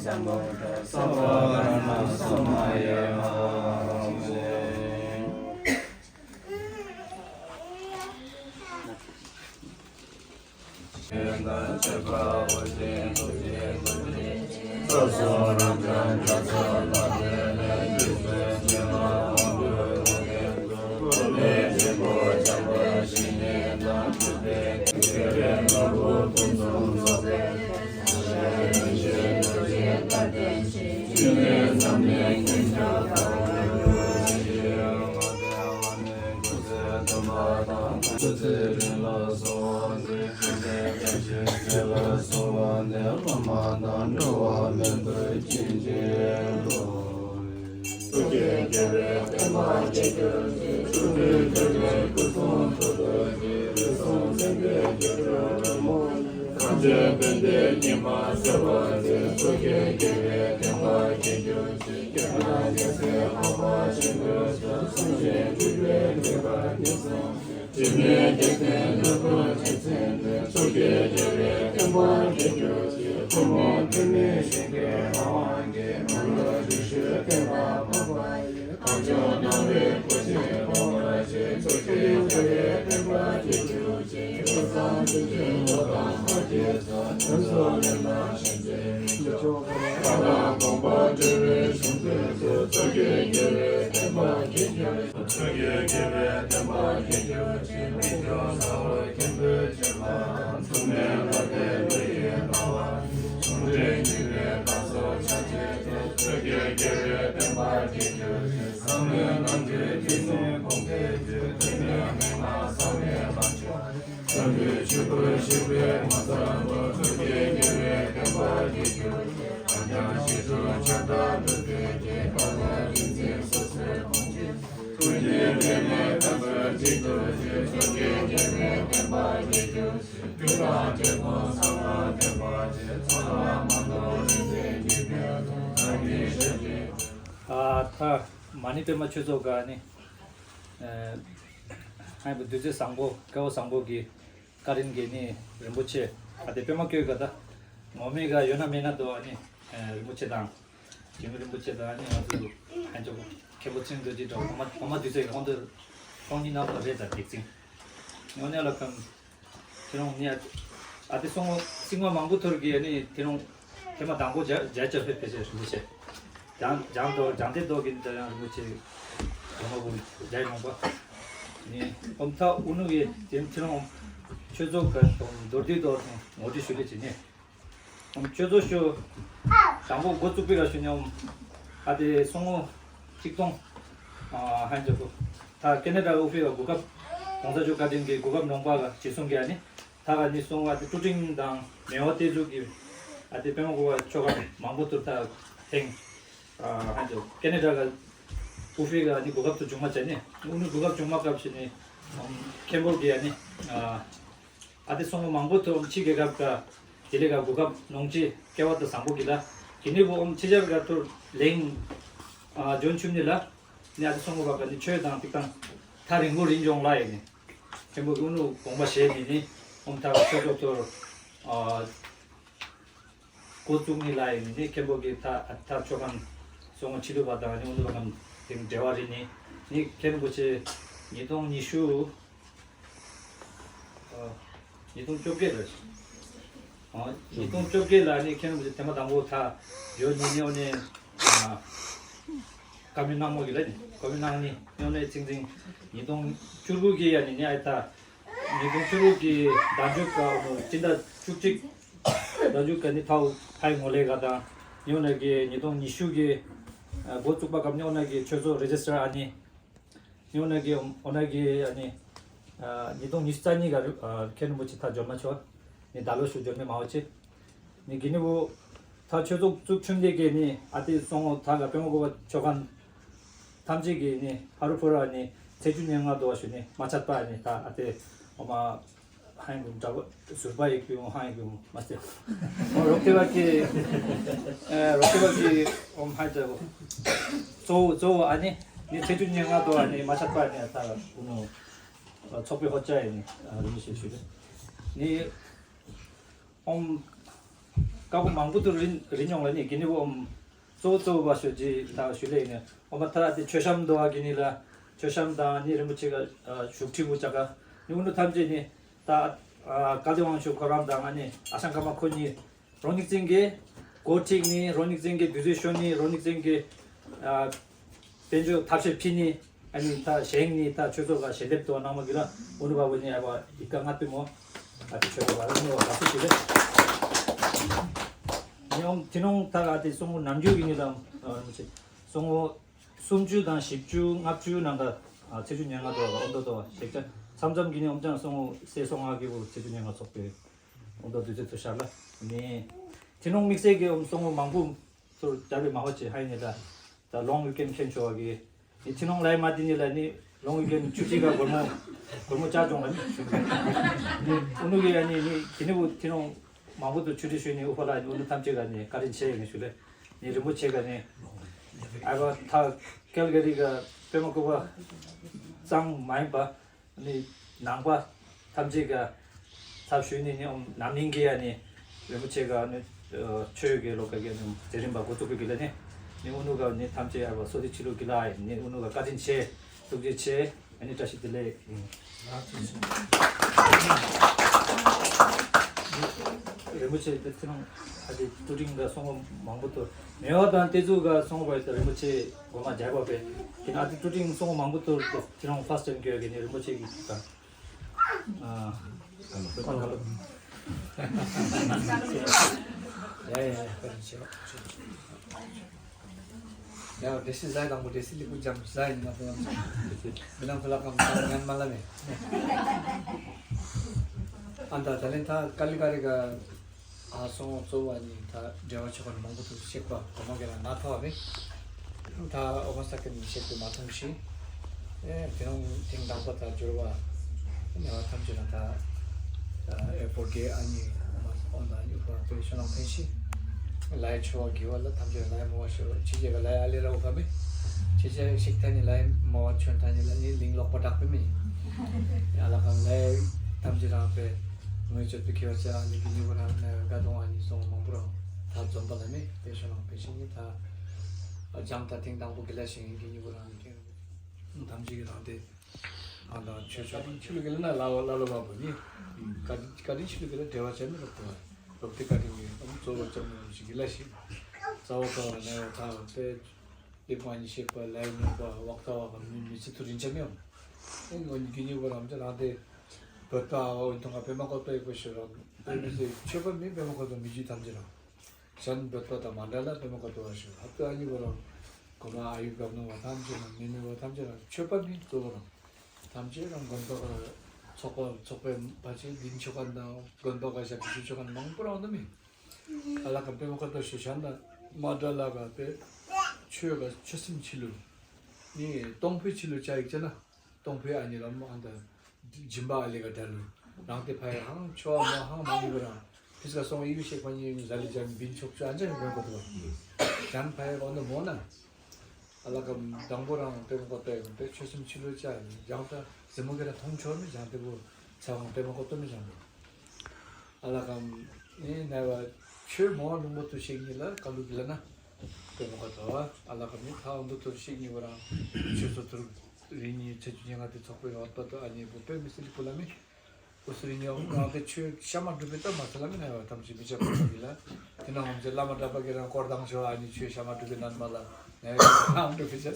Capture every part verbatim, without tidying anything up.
སམ་བྷ་ཝ་ཀརྨ་སོ་མ་ཡ་ ཨ་ཐ་མ་ཎི་པདྨ་ཆོས་ཚོགས་ཀ་ནི། ཨ་ཧ་བུ་བདུད་རྩི་བཟང་པོ་སྐལ་བ་བཟང་པོ་གི་བཀའ་དྲིན་གྱིས་ནི་རིན་པོ་ཆེ་ཨ་དེ་པདྨ་བཀོད་ཀ་ད་ངོ་མི་ག་ཡོད་ན་མེད་ན་དོ་ཨ་ནི་རིན་པོ་ཆེ་དང་། རྒྱལ་བ་རིན་པོ་ཆེ་དང་ནི་ང་ཚོ་ཨ་ཅོ་མཁན་པོ་ཚེ་རིང་རྡོ་རྗེ་འདྲ་བོ་མ་མ་དུས་ཚོད་ཁོང་ཚོ་ཁོང་གཉིས་རྣམ་པ་རེད་ད་དེག་ཙིང་། ངོ་ནས་ལ་ཁམ་ཁྱེད་རང་ནི་ཨ་དེ་སོང་སྲིང་མ་མང་པོ་ཐོར་གི་ནི་དེ་རུང་ཐེ་མ་དང་པོ་རྒྱ་རྒྱ་ཆེར་ཕེབས་ཕེབས་ཆེར་རིན་པོ་ཆེ། ལྗང་ལྗང་དོ་ལྗང་ཏེ་དོ་གི་འདྲ་ཡང་རིན་པོ་ཆེ་རོ་མ་བུ་རྒྱ་ཡོང་པ། ནི་ཨོམ་ཐ་ཨུ་ནུ་གི་དེ་ཁྱེད་རང་ཆོས་ཚོགས་ཀ་མདོར་བསྡུས་དོ་ངོ་སྤྲོད་ཞུ་ལེ་ཆེ་ནི། ཆོས་ཚོགས་ཤོ་དང་པོ་འགོ་བཙུགས་པའི་སྐབས་སུ་ཉམས་ཨ་དེ་སོང་ངོ་གཅིག་སྟོང་ཧན་ཅོ་ཀོ་ད་ཀེ་ན་ཌ་ཨུ་ཕི་བ་གོ་སྐབས་གོང་ས་མཆོག་བཀའ་དྲིན་གྱི་གོ་སྐབས་ནོངས་པ་ལ་ཇི་གསུང་གི་ཨ་ནི་ད་ག་ནི་སོང་ཨ་དེ་ཀྲུ་ཀྲིང་དང་མེ་བ་ཏེ་ཛུ་གི་ཨ་དེ་པད་མ་གོ་བ་ཆོ་ག་མང་པོ་ཐུར་ད་ཐེང་ཧན་ཅོ་ཀེ་ན་ཌ་ག་ཨུ་ཕི་ག་ནི་གོ་སྐབས་ཐུར་བྱུང་མ་ཆ་ནི་ཨུ་ནི་གོ་སྐབས་བྱུང་མ་སྐབས་ཤི་ནི་ཁེམ་བོ་གི་ཨ་ནི། ཨ་དེ་སོང་མང་པོ་ཐོག་ཕྱི་རྒྱལ་ཁབ་ཀ་དེ་ལས་ཀ་གོ་སྐབས་ནོངས་ཅི་སྐལ་བ་དང་བཟང་པོ་གི་ལ་གི་ནི་བོ་ཨོམ་ཕྱི་རྒྱལ་ཁབ་ཐོག་ལེང་ཨ་ཇོན་ཆུམ་ནི་ལ་ནི་ཨ་དེ་སོང་བ་ཀ་ནི་ཆོས་དང་ཏིག་དང་ཐ་རིང་པོ་རིན་ཇོང་ལ་ཡིན་ནི་ཁེམ་བོ་གི་ཨུ་ནུ་དགོངས་པ་བཞེས་ནི་ནི་ཨོམ་ཐ་ཆོས་ཚོགས་ཐོག་ཨ་འགོ་བཙུགས་ནི་ལ་ཡིན་ནི་ཁེམ་བོ་གི་ཐ་ཐ་ཆོས་ཁང་སོང་ཕྱི་ལུགས་པ་དང་ནི་ཨུ་ནུ་བ་ཀམ་དེང་འབྲེལ་བ་རིན་ནི་ནི་ཁེམ་བོ་ཆེ་ཉིས་སྟོང་ཉི་ཤུ། ཉིས་སྟོང་བཅོ་བརྒྱད་ལ། ཉིས་སྟོང་བཅོ་བརྒྱད་ལ་ནི་ཁྱེད་རང་ཚོ་དེ་མ་དང་པོ་ད་ཡོད་ནི་ནི་ཨོ་ནི་བཀའ་མོལ་གནང་མོ་གི་ལ་ནི་བཀའ་མོལ་གནང་ནི་ནི་ཨོ་ནི་ཚིང་ཚིང་ཉིས་སྟོང་བཅུ་དགུ་གི་ཡ་ནི་ནི་ཨ་ད་ཉིས་སྟོང་བཅུ་དགུ་གི་ཟླ་མཇུག་ག་ཨོ་ནི་སྤྱི་ཟླ་བཅུ་གཅིག་ཟླ་མཇུག་ག་ནི་ཐའོ་ཐའི་ངོ་ལེ་ག་དང་ནི་ཨོ་ནི་གི་ཉིས་སྟོང་ཉི་ཤུ་གི་འགོ་བཙུགས་པ་སྐབས་ནི་ཨོ་ནི་གི་ཆོས་ཚོགས་རེ་ཇི་སི་ཊར་ཨ་ནི། ཉོ་ན་གི་ཨོ་ན་གི་ཨ་ནི་ཉིས་སྟོང་ཉི་ཤུ་རྩ་གཉིས་ག་མཁན་རིན་པོ་ཆེ་ཐག་འཇོག་མ་ཆོག་ནི་ད་ལོ་ཞུ་འཇོག་མི་མ་བ་ཆེ་ནི་གི་ནི་བོ་ཐག་ཆོས་ཚོགས་བཙུགས་ཆུན་ལས་གི་ནི་ཨ་ཏི་སོང་ཐག་ག་པེ་མོ་གོ་བ་ཆོ་ག་ཐམས་ཅད་གི་ནི་ཧ་རུ་ཕུ་ར་ནི་ཚེ་བཅུ་ཉེར་ལྔ་དོ་བ་ཞུ་ནི་མ་ཆད་པ་ནི་ད་ཨ་ཏི་ཨོ་མ། ཧང་གུ་འདྲ་བོ་ཟུར་པ་ཡི་གུ་ཧང་ཡི་གུ་མ་སྟེ། ཨོ་རོ་ཀེ་བ་ཀི་ཨེ་རོ་ཀེ་བ་ཀི་ཨོམ་ཧ་ཅ་བོ། གཙོ་བོ་གཙོ་བོ་ཨ་ནི་ནི་ཚེ་བཅུ་ཉེར་ལྔ་དོ་ཨ་ནི་མ་ཆད་པ་ནི་ད་གུ་ནོ་ཚོགས་པའི་ཧོ་ཅ་ཡི་ནི་རིམ་ཞིག་ཞུ་རེ་ནི། ཨོམ། ཀ་བོ་མང་པོ་དུ་རིན་རིན་ཡོང་ལ་ནི་གི་ནི་བོ་ཨོམ། གཙོ་བོ་གཙོ་བོ་བ་ཤོད་ཅི་ད་ཞུ་ལེ་ཡིན་ནི་ཨོམ་ཐ་དེ་མཆོད་བཤམས་འདུ་བ་གི་ནི་ལ་མཆོད་བཤམས་དང་ནི་རིན་པོ་ཆེ་ག་བཞུགས་ཁྲི་བོ་ཅག་ག་ནི་ཨུ་ནུ་ཐམས་ཅད་ནི་ད་ཀ་ལི་ཝང་ཆུ་ཁོ་རང་དང་ནི་ཨ་ཤང་ཀ་མ་ཁོ་གཉིས་རོང་ཉིག་ཙིང་གི་ འགོ་ཁྲིད་ནི་རོ་ནིག་ཙེང་གི་དུས་ཚོད་ཤོར་ནི་རོ་ནིག་ཙེང་གི་ཨ་དཔལ་འབྱོར་ཐབས་ཤེས་ཕྱིན་ནི། ཨ་ནི་ད་གཞན་ནི་ད་ཆོས་ཚོགས་ཀ་ཞལ་འདེབས་དུ་གནང་མ་གི་ལ་ཨུ་ནུ་བ་བོ་ནི་ཨ་བ་ཡི་ག་ང་པི་མོ། ཨ་ཏི་ཆོས་ཚོགས་ཀ་ཨུ་ནུ་བ་ག་ཚོད་ཅིག་རེད། ཉོམ་ཐི་ནོང་ད་ག་ཏི་སོང་ངོ་ནམ་རྒྱུན་གི་ནི་ལ་སོང་ངོ་སུམ་ཅུ་དང་བཞི་བཅུ་ལྔ་བཅུ་ནང་ག་ཚེས་བཅུ་ཉེར་ལྔ་དོ་ཨོ་དོ་དོ་ཞེག་ཅག་མཚམས་མཚམས་གི་ནི་ཨོམ་ཅང་སོང་ངོ་སེ་སོང་ང་གི་བོ་ཚེས་བཅུ་ཉེར་ལྔ་ཚོགས་པའི་ཨོ་དོ་དུས་ཚོད་ཚོ་ཤར་ལ་ནི་ཐི་ནོང་དམིགས་བསལ་གི་ཨོམ་སོང་ངོ་མང་པོ་ཚོར་རྒྱབ་པའི་མ་ཧོ་ཅེ་ཧའི་ནི་ལ་ད་ལོང་ཝི་ཀེན་ཁྱེན་ཆོ་བ་གི་ནི་ཐི་ནོང་ལའི་མ་ཏི་ནི་ལ་ནི་ལོང་ཝི་ཀེན་བཅུ་གཅིག་ག་སྒོར་མོ་སྒོར་མོ་ཅག་ཅོང་ལ་ནི་ཞུ་གི་ནི་ཨུ་ནུ་གི་ཡ་ནི་ནི་དེ་ནི་བོ་ཐི་ནོང་མང་པོ་དུ་ཆུ་ཏི་ཞུས་ནི་ཨུ་ཕ་ལ་ནི་ཨུ་ནུ་ཐམས་ཅད་ག་ནི་བཀའ་དྲིན་ཆེ་ཡིན་ཞུ་ལེ། ནི་རིན་པོ་ཆེ་ག་ནི་ཨ་བ་ཐ་ཀལ་ག་རི་ག་པད་མ་བཀོད་པ་གཙང་མ་ཡིན་པ་ནི་ནང་པ་ཐམས་ཅད་ག་ཚབ་ཞུས་ནི་ནི་ཨོམ་ནམ་ནིང་གི་ཡ་ནི་རིན་པོ་ཆེ་ག་ནི་ཆོས་གི་ལོ་ག་གི་ནི་མཛད་རིམ་པ་འགོ་བཙུགས་གི་ལ་ནི་ནི་ཨུ་ནུ་ག་ནི་ཐམས་ཅད་ཨ་བ་སོ་ཏི་ཆི་ལུ་གི་ལ་ནི་ཨུ་ནུ་ག་བཀའ་དྲིན་ཆེ་ཐུགས་རྗེ་ཆེ། ཨ་ནི་བཀྲ་ཤིས་བདེ་ལེགས། རིན་པོ་ཆེ་དེ་ཚེ་རིང་ཨ་ཏི་ཏུ་ཏིང་ག་སོང་བ་མང་པོ་ཏོ་མེ་བ་དང་ཏེ་ཙུ་ག་སོང་བ་ཡོད་རིན་པོ་ཆེ་གོ་མ་རྒྱག་པ་པས་དེ་ཨ་ཏི་ཏུ་ཏིང་སོང་བ་མང་པོ་ཏོ་ཚེ་རིང་ཕ་སི་ཊེམ་གི་ཡོད་གི་ནི་རིན་པོ་ཆེ་གི་དང་ཨ་ཡ་ཡ་ཡ། ཡང་བདེ་སྐྱིད་ཟ་དང་པོ་བདེ་སྐྱིད་ལེགས་པོ་འཇམ་ཟ་ཡིན་ན་ཕུ་ལམ་མི་ནང་ཕུ་ལ་ཀམ་ས་ངན་མ་ལ་མེ། ཨ་ད་ད་ལན་ད་ཀ་ལི་ཀ་རི་ག་ཨ་སོང་གཙོ་བ་ནི་ད་འབྲེལ་བ་ཆོག་ག་མང་པོ་ཐུག་ཤེག་པ་གོ་མ་གེ་ལ་ན་ཐོ་བ་མེ། ད་ཨོ་མ་ས་ཀ་ནི་ཤེག་པ་མ་ཐུང་ཤི། ཨེ་དེ་རང་ཐེངས་དང་པོ་ད་འབྱོར་བ་ནེ་བ་ཐམས་ཅད་ན་ད། ཨེ་ཕོར་གེ་ཨ་ནི་ཨོ་མ་ཨོ་ད་ཨ་ནི་ཕོར་པེ་ཤོ་ནང་ཕན་ཤི། ལའི་ཆོ་གི་བ་ལ་ཐམས་ཅད་ལའི་མོ་བ་ཤོ་ཆི་ཅེ་ག་ལའི་ཨ་ལེ་ར་བ་ག་མེ། ཆི་ཅེ་ཤིག་ཐ་ནི་ལའི་མོ་བ་ཆོན་ཐ་ནི་ལ་ནི་ལིང་ལོག་པ་དག་པེ་མེ། ཨ་ལ་ག་ལའི་ཐམས་ཅད་རང་པེ་ངོས་ཅོ་པི་ཁི་བ་ཅ་ཨ་ནི་གི་ཉི་བ་རང་ནེ་ག་དོང་ཨ་ནི་སོང་མང་པོ་རང་ད་འཛོམས་པ་ལ་མེ་པེ་ཤོ་ནང་ཕན་ཤི་ནི་ད། ཨ་ཅང་ད་ཐེངས་དང་པོ་གི་ལ་ཤིང་གི་ཉི་བ་རང་ནི་ཁེ་ཐམས་ཅད་ཀྱི་རང་དེ། ཨ་ད་ཆོས་ཆོས་ཆོས་ལུགས་ཀྱི་ལ་ན་ལ་ལ་ལ་བ་བོ་ནི། བཀའ་དྲིན་བཀའ་དྲིན་ཆོས་ལུགས་ཀྱི་ལ་འབྲེལ་བ་བྱས་ནས་རོགས་པ། རོགས་དེ་བཀའ་དྲིན་གྱི་ཨམ་གཙོ་བོ་ལྕམ་ནོར་ཞིག་གི་ལ་ཞིག་རྩ་བ་ཀ་བ་ན་ཡོད་ཐ་བ་པེ། ལེགས་པ་ཉི་ཤེས་པ་ལའི་མོ་པ་བག་ཐ་བ་ག་མི་མི་ཚེ་ཐུ་རིན་ཆ་མེའམ། ཨེ་ངོ་ཉི་གི་ཉི་བོ་རམ་ཅ་རང་དེ། བོད་པ་ཨ་བ་འོན་ཐོང་ག་པེ་མ་ཀོ་པེ་ཀོ་ཤོ་རམ། པེ་མི་ཚེ་ཆོས་པ་མི་པེ་མ་ཀོ་པེ་མི་རྒྱུད་ཐམས་ཅད་རམ། གཞན་བོད་པ་དང་མ་འདྲ་ལ་པེ་མ་ཀོ་ཏོ་བ་ཞུ་ཧབ་ཏུ་ཨ་ནི་བོ་རང་གོ་མ་ཨ་ཡུ་གབ་ནོ་བ་ཐམས་ཅད་རང་མི་མི་བ་ཐམས་ཅད་རང་ཆོས་པ་མི་གཙོ་བོ་རང་ཐམས་ཅད་རང་དགོན་པ་ག་ཚོགས་པ་ཚོགས་པའི་བ་ཆེ་འདིན་ཆོ་ག་དང་དགོན་པ་ག་ཞབས་ཞུ་ཆོ་ག་མང་པོ་རང་དུ་མི་ཨ་ལ་ཀ་པེ་མ་ཀོ་ཏོ་ཞུ་ཤ་ན་མ་འདྲ་ལ་ག་པེ་ཆོས་ག་ཆོས་སེམས་ཆི་ལུ་ནི་གཏོང་ཕོད་ཆི་ལུ་ཅ་ཡིག་ཅ་ན། གཏོང་ཕོད་ཨ་ནི་ལ་མོ་ཨ་ད་སྦྱིན་པ་ཨ་ལེ་ག་འདྲ་ལུ་རང་དེ་ཕ་ཡ་ཧང་ཆོ་ཨ་མོ་ཧང་མ་ནི་བོ་རང་ཕིས་ཀ་སོང་ཡུ་ཤེག་པ་ནི་ཡུ་ཟ་ལི་ཇམ་བིན་ཆོག་ཆོ་ཨ་ཅང་གོན་གོ་ཏོ་བ་ཇམ་ཕ་ཡ་གོ་ནོ་མོ་ན་ཨ་ལ་ཀ་དང་པོ་རང་པེ་མ་ཀོ་ཏོ་ཡོང་པེ་ཆོས་སེམས་ཆི་ལོ་ཅ་ཇང་ད་ཟེ་མོ་གེ་ར་མཐོང་ཆོར་ནི་ཇང་དེ་བོ་ཚ་བང་པེ་མ་ཀོ་ཏོ་མི་ཇང་བོ། ཨ་ལ་ཀམ་ཨེ་ནའི་བ་ཆོས་མོ་བ་ལུང་པོ་ཏུ་ཤེག་ཉི་ལ་ཀ་ལུ་གི་ལ་ན་པེ་མོ་ཀ་ཏོ་བ་ཨ་ལ་ཀམ་ནི་ཐ་འོང་དུ་ཏུ་ཤེག་ཉི་བོ་རང་ཆོས་སོ་ཐུར་རི་ཉི་ཚེ་ཆུ་ཉི་ང་དེ་ཚོགས་པའི་བ་ཏོ་ཏོ་ཨ་ཉི་བོ་པེ་མི་སི་ལི་པུ་ལ་མི་ཨུ་སུ་རི་ཉི་འོང་རང་དེ་ཆོས་ཤ་མ་གྲུབ་པའི་ཏ་མ་ཚ་ལ་མི་ནའི་བ་ཐམས་ཅད་མི་ཆ་པ་ཏོ་གི་ལ་དེ་ན་འོང་ཚེ་བླ་མ་གྲྭ་པ་གི་རང་སྐོར་དང་ཤོ་ཨ་ཉི་ཆོས་ཤ་མ་གྲུབ་པའི་ནན་མ་ལ་ནའི་བ་རང་གྲུབ་པའི་ཆ་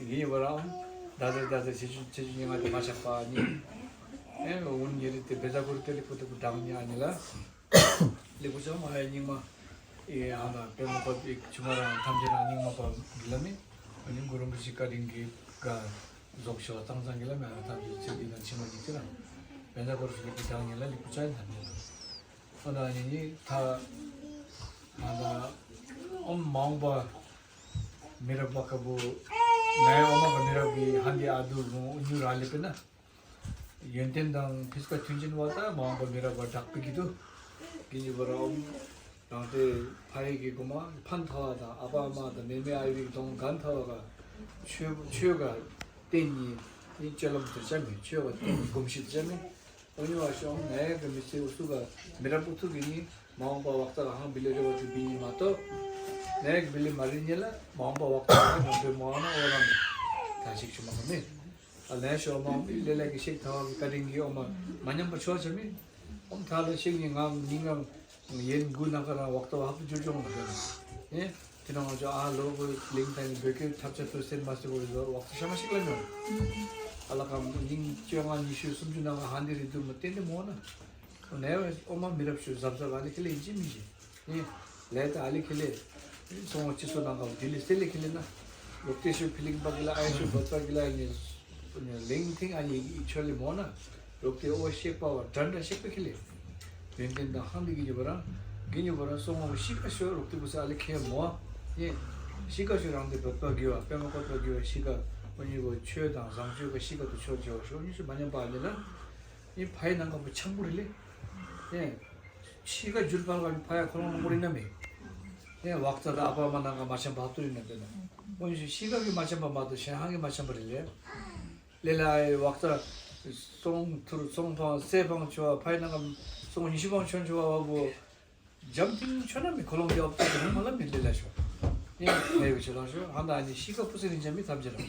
ཉི་བོ་རང་ད་ཟེར་ད་ཟེར་ཆེ་ཆུ་ཆེ་ཆུ་ཉི་ང་དེ་མ་ཆག་པ་ཨ་ཉི། ཨེ་འུན་ཉེ་རི་དེ་བེ་ཛ་ཀུར་ཏེ་ལི་ཀུ་ཏེ་ཀུ་དང་ཉི་ཨ་ཉི་ལ། ལི་ཀུ་ཆ་མ་ཨེ་ཉི་མ། ཨེ་ཨ་ན་པེ་མོ་ཀོ་ཏེ་ཆུ་མ་རང་ཐམས་ཅད་རང་ཉི་མ་པ་གི་ལ་མི། ཨ་ཉི་གུ་རུ་རིན་པོ་ཆེ་བཀའ་དྲིན་གི་ག་རྫོགས་ཤོ་ཙང་ཙང་གི་ལ་མི་ཨ་ཐམས་ཅད་ཚེ་འདི་ན་ཕྱི་མ་འཇིག་ཚེ་རང་། བེ་ཛ་ཀུར་ཤི་ལི་ཀུ་དང་ཉི་ལ་ལི་ཀུ་ཆ་ཨེ་ཐམས་ཅད་རང་། ཨ་ན་ཨ་ཉི་ཉི་ཐ། ཨ་ན་ཨོམ་མང་པ། མི་རབས་པ་ཀ་བོ། ནའི་ཨོ་མ་ག་མི་རབས་གི་ཧན་དི་ཨ་དུ་རུང་ཉུ་ར་ལེ་པེ་ན། ཡོན་ཏན་དང་ཕིས་ཀ་མཐུན་ཅན་བ་ད་མང་པ་མི་རབས་པ་དྲག་པི་གི་དུ། གི་ཉི་བ་ར་ཨོམ། རང་དེ་ཕ་ཡི་གི་གོ་མ་ཕན་ཐ་བ་དང་ཨ་པ་ཨ་མ་དང་མེ་མེ་ཨ་ཡི་གི་དོང་གན་ཐ་བ་ག་ཆོས་ཆོས་ག་བརྟེན་ནི་ནི་སྤྱོད་ལམ་དུ་བྱ་མི་ཆོས་ག་བརྟེན་ནི་གོམས་གཤིས་དུ་བྱ་མི། འོ་ཉི་བ་ཤོང་ནའི་གི་མི་ཚེ་འུ་སུ་ག་མི་རབས་འུ་ཐུག་གི་ནི། མ་འོངས་པ་བག་ཚ་ག་ཧང་བི་ལི་རེ་བ་ཏུ་བི་ཉི་མ་གཏོགས། ནའི་གི་བི་ལི་མ་རི་ཉེ་ལ་མ་འོངས་པ་བག་ཚ་ག་ཧང་བི་མོ་ཨ་ན་འོ་རང་ད་ཞིག་ཆུ་མ་ག་མེ། ཨ་ལན་ཤོ་མ་འོངས་པའི་ལེ་ལ་གི་ཤིག་ཐ་བ་གི་བཀའ་དྲིན་གི་འོ་མ་མ་ཉམས་པ་ཆོག་ཆ་མེ། ཨོམ་ཐ་ལ་ཤིག་ཉི་ངམ་ཉི་ངམ་ ཡན་དགུ་ནང་ག་རང་འོག་ཏོ་ཧབ་ཏུ་འགྱུར་བྱུང་ལ་དེ་ནས་དེ་ནང་ང་ཚོ་ཨ་ལོ་གོ་གླིང་ཐང་གི་བོད་སྐད་ཐབས་ཆག་ཏུ་སེམས་མ་སེ་གོ་འོག་ཏོ་ཤ་མ་ཤིག་ལ་ནོ། ཨ་ལ་ཀ་ཉིན་བཅོ་ལྔ་ཉི་ཤུ་སུམ་ཅུ་ནང་ག་ཧ་འདི་རི་དུ་མ་བསྟན་ཏེ་མོ་ན་ནས་ཨོ་མ་མི་རབས་ཤུ་གཟབ་གཟབ་ཨ་ལི་ཁི་ལེ་ཡིན་ཅི་མི་ཅི་ནས་ལས་ད་ཨ་ལི་ཁི་ལེ་སོང་ཅི་སོ་ནང་ག་དི་ལི་སེ་ལི་ཁི་ལེ་ན་ལོག་ཏེ་ཤུ་ཕི་ལིང་པ་གི་ལ་ཨའི་ཤུ་བོད་པ་གི་ལ་ཡིན། གླིང་ཐིང་ཨ་ནི་ཡིག་ཆོས་ལི་མོ་ན་རོག་ཏེ་ཨོ་ཤེག་པ་བ་དྲན་དྲ་ཤེག་པ་ཁི་ལེ། ཡོན་ཏན་དང་ཧང་དི་གི་ཉི་བ་རང་གི་ཉི་བ་རང་སོང་ངོ་ཤི་ཀ་ཤོ་རོག་ཏེ་བུ་ས་ཨ་ལི་ཁེ་མོ་ཡེ། ཤི་ཀ་ཤོ་རང་དེ་བོད་པ་གི་བ་པད་མ་ཀོ་པ་གི་བ་ཤི་ཀ་ཨོ་ཉི་བོ་ཆོས་དང་བཟང་སྤྱོད་ཀ་ཤི་ཀ་དུ་ཆོས་བྱེ་བ་ཤོ་ཉི་ཤུ་མ་ཉམས་པ་ཨ་ནི་ལ་ཡེ་ཕའི་ནང་ག་བུ་ཆང་བུ་རི་ལེ་ཡེ། ཤི་ཀ་འཇུར་པར་ག་ཕ་ཡ་ཁོ་རང་མང་པོ་རི་ན་མེ་ཡེ་བག་ཙ་ད་ཨ་པ་མ་ནང་ག་མ་ཆམ་བག་ཏུ་རི་ན་པེ་ན་ཨོ་ཉི་ཤུ་ཤི་ཀ་གི་མ་ཆམ་པ་མ་དུ་ཤན་ཧང་གི་མ་ཆམ་པ་རི་ལེ། ལེ་ལ་ཨེ་བག་ཙ། སོང་ཐུར་སོང་ཕང་སེ་ཕང་ཆོ་བ་ཕའི་ནང་གམ་སོང་ཉི་ཤུ་ཕང་ཆོན་ཆོ་བ་བ་བོ། འཇམ་ཐིང་ཆོ་ན་མི་ཁོ་ལོང་གི་ཨོབ་ཏོ་གི་ཧུ་མ་ལ་མི་ལེ་ལ་ཤོ། ནི་ལེ་བི་ཆོ་ལ་ཤོ་ཧང་ད་ཨ་ནི་ཤི་ཀ་ཕུ་སི་རིན་ཆ་མི་ཐམས་ཅད་ར།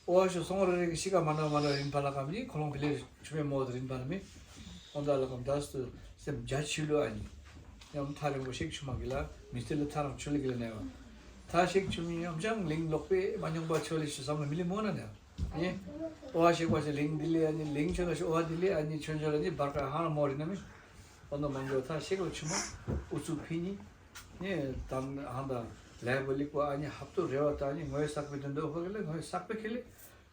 ཨོ་ཨ་ཤོ་སོང་ར་རེ་གི་ཤི་ཀ་མ་ན་མ་ན་རིན་ཕ་ལ་གམ་ནི་ཁོ་ལོང་གི་ལེ་ཆུ་མེ་མོ་དུ་རིན་ཕ་ལ་མི། ཨོ་ད་ལ་གམ་དས་དུ་སེམས་རྒྱ་ཆུ་ལུ་ཨ་ནི། ཡམ་ཐ་རིང་པོ་ཤེག་ཆུ་མ་གི་ལ་མི་སྟེ་ལ་ཐ་རང་ཆུ་ལི་གི་ལ་ནེ་བ། ཐ་ཤེག་ཆུ་མི་ཡམ་ཅང་ལིང་ལོག་པེ་མ་ཉོང་པ་ཆོ་ལི་ཤུ་སམ་ལ་མི་ལི་མོ་ན་ནེ་བ། ནི། ཨོ་ཧ་ཤེག་པ་ཤེ་ལིང་དི་ལི་ཨ་ནི་ལིང་ཆོ་ལ་ཤེ་ཨོ་ཧ་དི་ལི་ཨ་ནི་ཆོན་ཆོ་ལ་ནི་བར་ཀ་ཧ་ན་མོ་རི་ན་མི། ཨོ་ནོ་མང་གོ་ཐ་ཤེག་ལ་ཆུ་མ་ཨུ་ཚུགས་ཕི་ནི། ནི་དམ་ཧང་དང་ལས་བུ་ལིག་པོ་ཨ་ནི་ཧབ་ཏོ་རེ་བ་ད་ནི་ངོས་བསགས་པའི་དོན་དུ་ཨོ་ཧ་གི་ལེ་ངོས་བསགས་པའི་ཁེ་ལེ།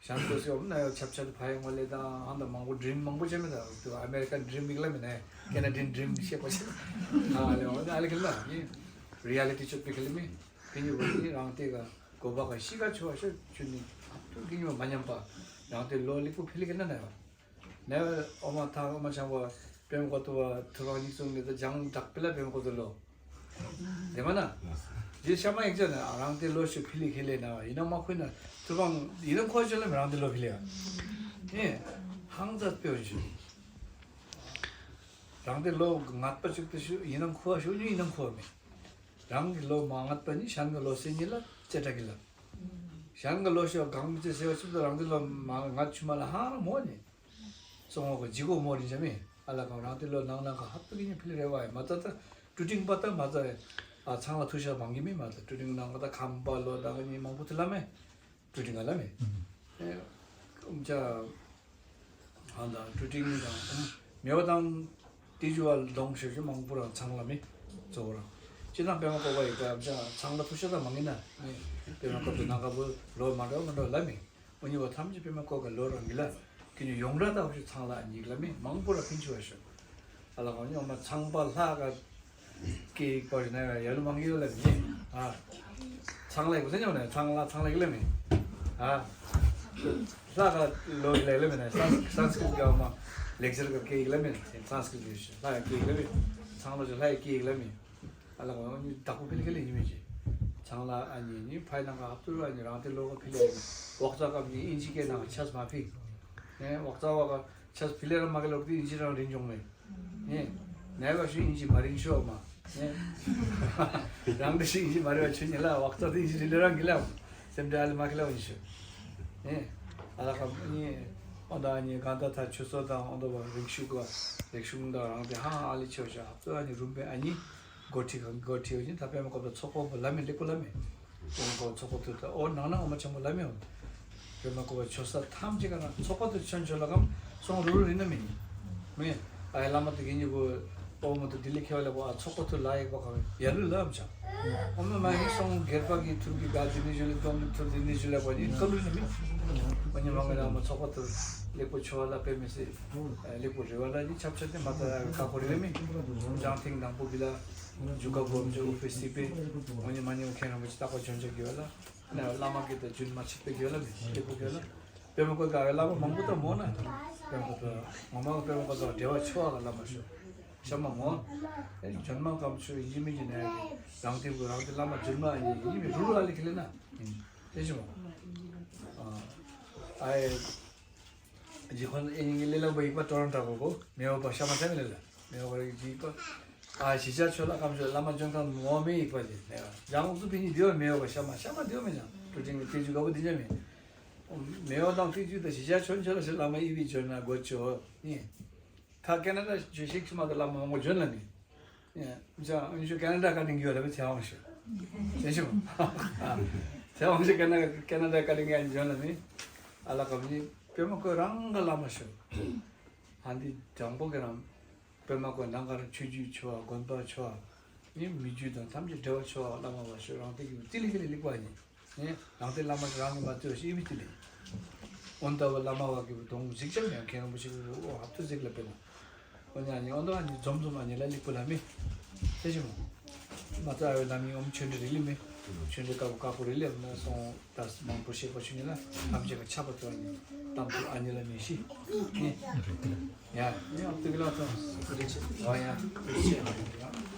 ཤང་ཏོ་སི་ཨོ་ན་ཡོ་ཆབ་ཆབ་ཕ་ཡ་ངོ་ལེ་དང་ཧང་དང་མང་པོ་ཌི་རིམ་མང་པོ་ཆེ་མེ་ད་ཨ་མེ་རི་ཀན་ཌི་རིམ་མིག་ལ་མེ་ན་ཀེ་ན་ཌིན་ཌི་རིམ་ཤེག་པ་ཤེ། ཨ་ལེ་ཨོ་ན་ཨ་ལེ་ཁེ་ལ་ནི་རི་ཨ་ལི་ཊི་ཆོད་པའི་ཁེ་ལེ་མི། ཕི་ནི་བུ་ནི་རང་ཏེ་ག་གོ་བ་ག་ཤི་ཀ་ཆོ་བ་ཤོ་ཆུ་ནི་ཨ་ཏུ་གི་ཉོ་མ་ཉམས་པ་རང་ཏེ་ལོ་ལིག་པོ་ཕི་ལི་ཀེ་ན་ན་ཡོ། ནེ་ཨོ་མ་ཐང་ཨོ་མ་ཆང་བ་པེམ་གོ་ཏུ་བ་ཐུ་རང་ཉིག་སུང་གི་ད་ཇང་དྲག་པི་ལ་པེམ་གོ་ཏུ་ལོ། དེ་མ་ན། ཇི་ཤ་མ་ཡིག་ཅན་ན་རང་ཏེ་ལོ་ཤུ་ཕི་ལི་ཁེ་ལེ་ན་ཡིན་ན་མ་ཁུ་ན་ཐུ་རང་ཡིན་ན་ཁོ་ཅོ་ལ་མི་རང་ཏེ་ལོ་ཕི་ལི་ཡ། ནེ་ཧང་ཙ་པེ་ཨོ་ཅུ། རང་ཏེ་ལོ་ངད་པ་ཅིག་ཏུ་ཤུ་ཡིན་ན་ཁུ་བ་ཤུ་ཉུ་ཡིན་ན་ཁུ་བ་མེ། རང་གི་ལོ་མ་ངད་པ་ནི་ཤན་གི་ལོ་སེ་ཉི་ལ་ཅེ་ཏྲ་གི་ལ། ཤན་གི་ལོ་ཤུ་གང་མི་ཅེ་སེ་བ་ཅིག་ཏུ་རང་ཏེ་ལོ་མ་ངད་ཆུ་མ་ལ་ཧང་ར་མོ་ནི། སོང་བ་གོ་ཇི་གོ་མོ་རིན་ཆ་མེ། ཨ་ལ་གང་རང་ཏེ་ལོ་ནང་ནང་ག་ཧབ་ཏུ་གི་ཉི་ཕི་ལི་རེ་བ་ཡ་མ་ཙ་ད་ཀྲུ་ཏིང་པ་ད་མ་ཙ་ཨ་ཚང་ལ་ཐུ་ཤ་མང་གི་མེ་མ་ཙ་ཀྲུ་ཏིང་ནང་ག་ད་ཁམ་པ་ལོ་ད་ག་ཉི་མང་པོ་ཏི་ལ་མེ། ཀྲུ་ཏིང་ག་ལ་མེ། ཨེ་ཨུམ་ཅ་ཧང་དང་ཀྲུ་ཏིང་དང་ཨུམ་མེ་བ་དང་ཏི་ཇུ་བ་ལོང་ཤོ་ཤོ་མང་པོ་རང་ཚང་ལ་མེ། གཙོ་བོ་རང་ཅི་དང་པེ་མ་ཀོ་བ་ཡི་ག་ཨུམ་ཅ་ཚང་ལ་ཐུ་ཤ་ད་མང་གི་ན་མེ། པེ་མ་ཀོ་ཏུ་ནང་ག་བུ་ལོ་མ་འདྲ་མ་འདྲ་ལ་མེ། ཨོ་ཉི་བ་ཐམས་ཅད་པེ་མ་ཀོ་ག་ལོ་རང་གི་ལ། ཁི་ཉི་ཡོང་ར་ད་ཧུ་ཤུ་ཚང་ལ་ཉིག་ལ་མི་མང་པོ་ར་ཕིན་ཆུ་བ་ཤོ། ཨ་ལ་ག་ཉི་ཨོ་མ་ཚང་པ་ལྷ་ག་ཀེ་ཡིག་པ་ཞིག་ན་ཡ་ལུ་མང་གི་ཡོད་ལ་མི་ཨ། ཚང་ལ་ཡི་གོ་ས་ཉོ་ནས་ཚང་ལ་ཚང་ལ་གི་ལ་མི་ཨ། ལྷ་ག་ལོ་གི་ལ་ལ་མི་ན་སན་སན་སྐྲིཏ་ག་ཨོ་མ་ལེག་ཅར་ག་ཀེ་ཡིག་ལ་མི་སན་སྐྲིཏ་ཡོད་ཤོ་ལྷ་ཡ་ཀེ་ཡིག་ལ་མི་ཚང་ལོ་ཞིག་ལྷ་ཡ་ཀེ་ཡིག་ལ་མི། ཨ་ལ་གོ་ནི་བདག་པོ་ཕི་ལི་ཁེ་ལི་ཡིན་མི་ཅི། ཚང་ལ་ཨ་ནི་ནི་ཕའི་ནང་ག་ཧབ་ཏུ་རུ་ཨ་ནི་རང་ཏེ་ལོ་ག་ཕི་ལི་ཨ་ནི་ཝག་ཙ་ཀ་མི་ཨིན་ཇི་ཀེ་ནང་ཆས་མ་ཕི། ནེ་ཝག་ཙ་བ་ག་ཆས་ཕི་ལི་ར་མ་ག་ལོག་ཏི་ཨིན་ཇི་རང་རིན་ཇོང་མེ། ནེ་ནེ་བ་ཤུ་ཨིན་ཇི་མ་རིན་ཤོ་མ། ནེ་རང་ཏེ་ཤུ་ཨིན་ཇི་མ་རི་བ་ཆུ་ཉི་ལ་ཝག་ཙ་ཏི་ཨིན་ཇི་རི་ལི་རང་གི་ལ་སེམས་ཏེ་ཨ་ལི་མ་ཁེ་ལ་ཨིན་ཤོ། ནེ་ཨ་ལ་ག་ནི་ཨོ་ད་ནི་ག་ད་ད་ཆུ་ཚོད་དང་ཨོ་ད་བ་རིག་ཤུགས་ག་རིག་ཤུགས་དང་རང་ཏེ་ཧ་ཨ་ལི་ཆོ་ཤ་ཧབ་ཏུ་ཨ་ནི་རུམ་པེ་ཨ་ནི། འགོ་ཁྲིད་གང་འགོ་ཁྲིད་ཡོད་ཅིང་ད་པེ་མ་ཀོ་པ་ཚོགས་པ་བོ་ལ་མེ་ལེགས་པོ་ལ་མེ། པེ་མ་ཀོ་ཚོགས་པ་དུ་ད་ཨོ་ནང་ན་ཨོ་མ་ཆེན་པོ་ལ་མེ་ཡོང་། པེ་མ་ཀོ་པ་ཆོ་ས་ཐམས་ཅད་ག་ན་ཚོགས་པ་དུ་ཆོན་ཆོ་ལ་གམ་སོང་རུ་རུ་རི་ན་མེ་ནི། མེ། ཨ་ཡ་བླ་མ་དུ་གི་ཉི་གོ་ཨོ་མ་དུ་ལྡི་ལི་ཁེ་བ་ལ་གོ་ཨ་ཚོགས་པ་དུ་ལ་ཡེག་པ་ག་ཡ་ལུ་ལ་ཨམ་ཆ། ཨོ་མ་མ་ཡི་སོང་སྒེར་པ་གི་ཐུར་གི་ག་དི་ནི་ཞུ་ལེ་དོམ་ནི་ཐུར་དི་ནི་ཞུ་ལེ་པ་ནི་ཀ་ལུ་ནི་མེ། ཨོ་ཉི་མ་ང་ན་ཨོ་མ་ཚོགས་པ་དུ་ལེགས་པོ་ཆོ་ལ་པེ་མེ་སེ། ལེགས་པོ་རེ་བ་ལ་ནི་ཆབ་ཆ་དེ་མ་ད་ཀ་ཁོ་རེ་མེ། ཅང་ཐེང་དང་པོ་གི་ལ། ཇུ་ག་བོམ་ཇོ་ཨུ་ཕེ་སི་པེ། ཨོ་ཉི་མ་ཉི་མ་མཁན་རིན་པོ་ཆེ་རྟག་པར་བྱོན་ཆ་གི་བ་ལ། ན་བླ་མ་གི་ད་རྒྱུན་མ་ཆད་པའི་གི་བ་ལ་མི་ལེགས་པོ་གི་བ་ལ། པེ་མ་ཀོ་ག་བླ་མ་མང་པོ་ད་མོ་ན། པེ་མ་ཀོ་ད་ངོ་མ་པེ་མ་ཀོ་ད་འབྲེལ་བ་ཆོ་བ་ག་བླ་མ་ཤོ། ཤ་མ་མོ། ཨེ་རྒྱུན་མ་གམ་ཆོ་ཡིན་མི་ཡིན་ནའི་རང་དེ་བུ་རང་དེ་བླ་མ་རྒྱུན་མ་ཡིན་ཡིན་མི་རུ་རུ་ཨ་ལི་ཁི་ལེ་ན། ཡིན་དེ་ཤི་མོ། ཨ་ཨེ། ཇི་ཁོན་ཨེ་ཉིན་གི་ལེ་ལག་པ་ཡིག་པ་ཏོ་རོན་ཏྲ་གོ་གོ་མེ་འོ་པ་ཤ་མ་ཐེ་མི་ལེ་ལ་མེ་འོ་པ་རིག་ཇི་ཡིག་པ། ཨ་ཞི་ཅ་ཆོ་ལ་ཀམ་ཆོ་བླ་མ་ཇོན་ཁན་མོ་མེ་ཡིག་པ་ལེ་ལེ་ལ་ཇང་ཨུ་ཚུ་པི་ཉི་དེའོ་མེ་འོ་པ་ཤ་མ་ཤ་མ་དེའོ་མེ་ཇང་ཏུ་ཅིང་གི་ཏེ་ཇུ་ག་བོ་དི་ཇ་མེ། མེ་འོ་དང་ཏེ་ཇུ་དང་ཞི་ཅ་ཆོན་ཆོ་ལ་ཤི་བླ་མ་ཨི་བི་ཇོན་ན་གོ་ཆོ་ནི། ཐ་ཀེ་ན་ཌ་ཇོ་ཤིག་ཤི་མ་དང་བླ་མ་མང་གོ་ཇོན་ལ་ནི། ཡ། ཨུ་ཅག་ཨུ་ཅག་ཁེ་ན་ཌ་བཀའ་དྲིན་གྱིས་ཡོད་རེད་པས། ཚེ་དབང་ཞུ། ཚེ་ཞུ། ཚེ་དབང་ཞུ་ཁེ་ན་ཁེ་ན་ཌ་བཀའ་དྲིན་གྱིས་ཨ་ནི་འཇོན་ལ་ནི། ཨ་ལ་ཀ་མི་པད་མ་ཁོ་རང་ག་བླ་མ་ཞུ། ཨ་འདི་དང་པོ་གི་རང་པད་མ་ཁོ་ནང་ག་རང་ཆོས་བརྒྱུད་ཆོ་བ་དགོན་པ་ཆོ་བ་ནི་མི་རྒྱུད་དང་ཐམས་ཅད་འབྲེལ་བ་ཆོ་བ་བླ་མ་བ་ཞུ་རང་སྟེང་གི་ཙི་ལི་ཁི་ལི་ལིག་པ་ནི། ནི་རང་སྟེང་བླ་མ་རང་གི་མ་བརྩི་བ་ཞིག་ཨི་བི་ཙི་ལི། ཨོན་ཏ་བ་བླ་མ་བ་གི་བུ་དོང་གཟིགས་ཅག་ཡང་ཁེ་རང་བུ་ཞིག་བུ་ཨོ་ཧབ་ཏུ་གཟིགས་ལ་པད་མ། ཨོ་ཉ་ཉི་ཨོ་ནྡོ་ཨ་ཉི་འཛོམས་འཛོམས་ཨ་ཉི་ལ་ལིག་པོ་ལ་མི། ཚེ་ཞིག་མོ། མ་རྩ་ཨ་ཡོད་ན་མི་ཨོམ་ཆོས་འབྲེལ་རི་ལི་མི། ཆོས་འབྲེལ་དཀར་པོ་དཀར་པོ་རི་ལི་ཨོམ་ན་སོང་ད་མང་པོ་ཤེས་པ་ཆུ་ཉི་ལ་ཨམ་ཅེ་ག་ཆ་པ་ཏོ་ཨ་ཉི་གཏམ་དུ་ཨ་ཉི་ལ་མི་ཤི། ནི། ཡ་ནི་ཨོམ་ཏུ་གི་ལ་ཏོ་ཨོ་ཡ་ཏུ་ཤེས།